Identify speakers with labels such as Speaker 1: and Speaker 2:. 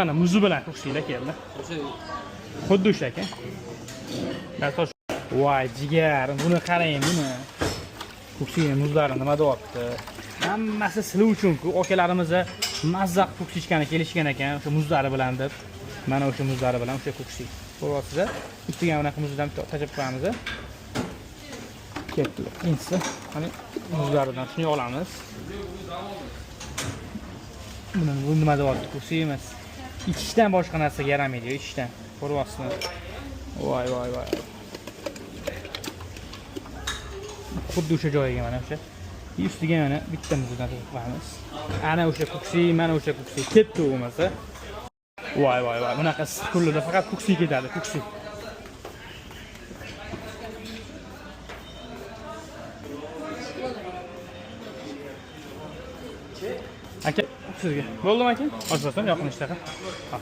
Speaker 1: Mana muzi bilan ko'ksiylar keldi. Xuddi o'sha aka. Voy jigar, buni qarang, buni. Ko'ksiyning muzlari nima deyapti? Hammasi sizlar uchun-ku. Akalarimiz mazza qilib ko'ksi ichgani kelishgan ekan, o'sha muzlari bilan deb. Mana o'sha muzlari bilan o'sha ko'ksi. Ko'ryapsiz-a? Ustiga bunaqa muzdan bitta tashlab qo'yamiz. Ketdi. Birinchisi, mana muzlaridan shuni olamiz. Buni bu nima deyapti? Ko'ksi emas. Ichishdan boshqa narsaga yaramaydi, ichishdan. Ko'ryapsizmi? Voy voy voy. Xuddi o'sha joyiga mana o'sha. Ustiga mana bitta muzdan tashlab qo'yamiz. Ana o'sha ko'ksi, mana o'sha ko'ksi ketdi bo'lmasa. Voy voy voy, bunaqa issiq kunlarda faqat ko'ksi ketadi, ko'ksi. Aka, sizga. Bo'ldimi aka? Ochmasam yoqin ishtaha.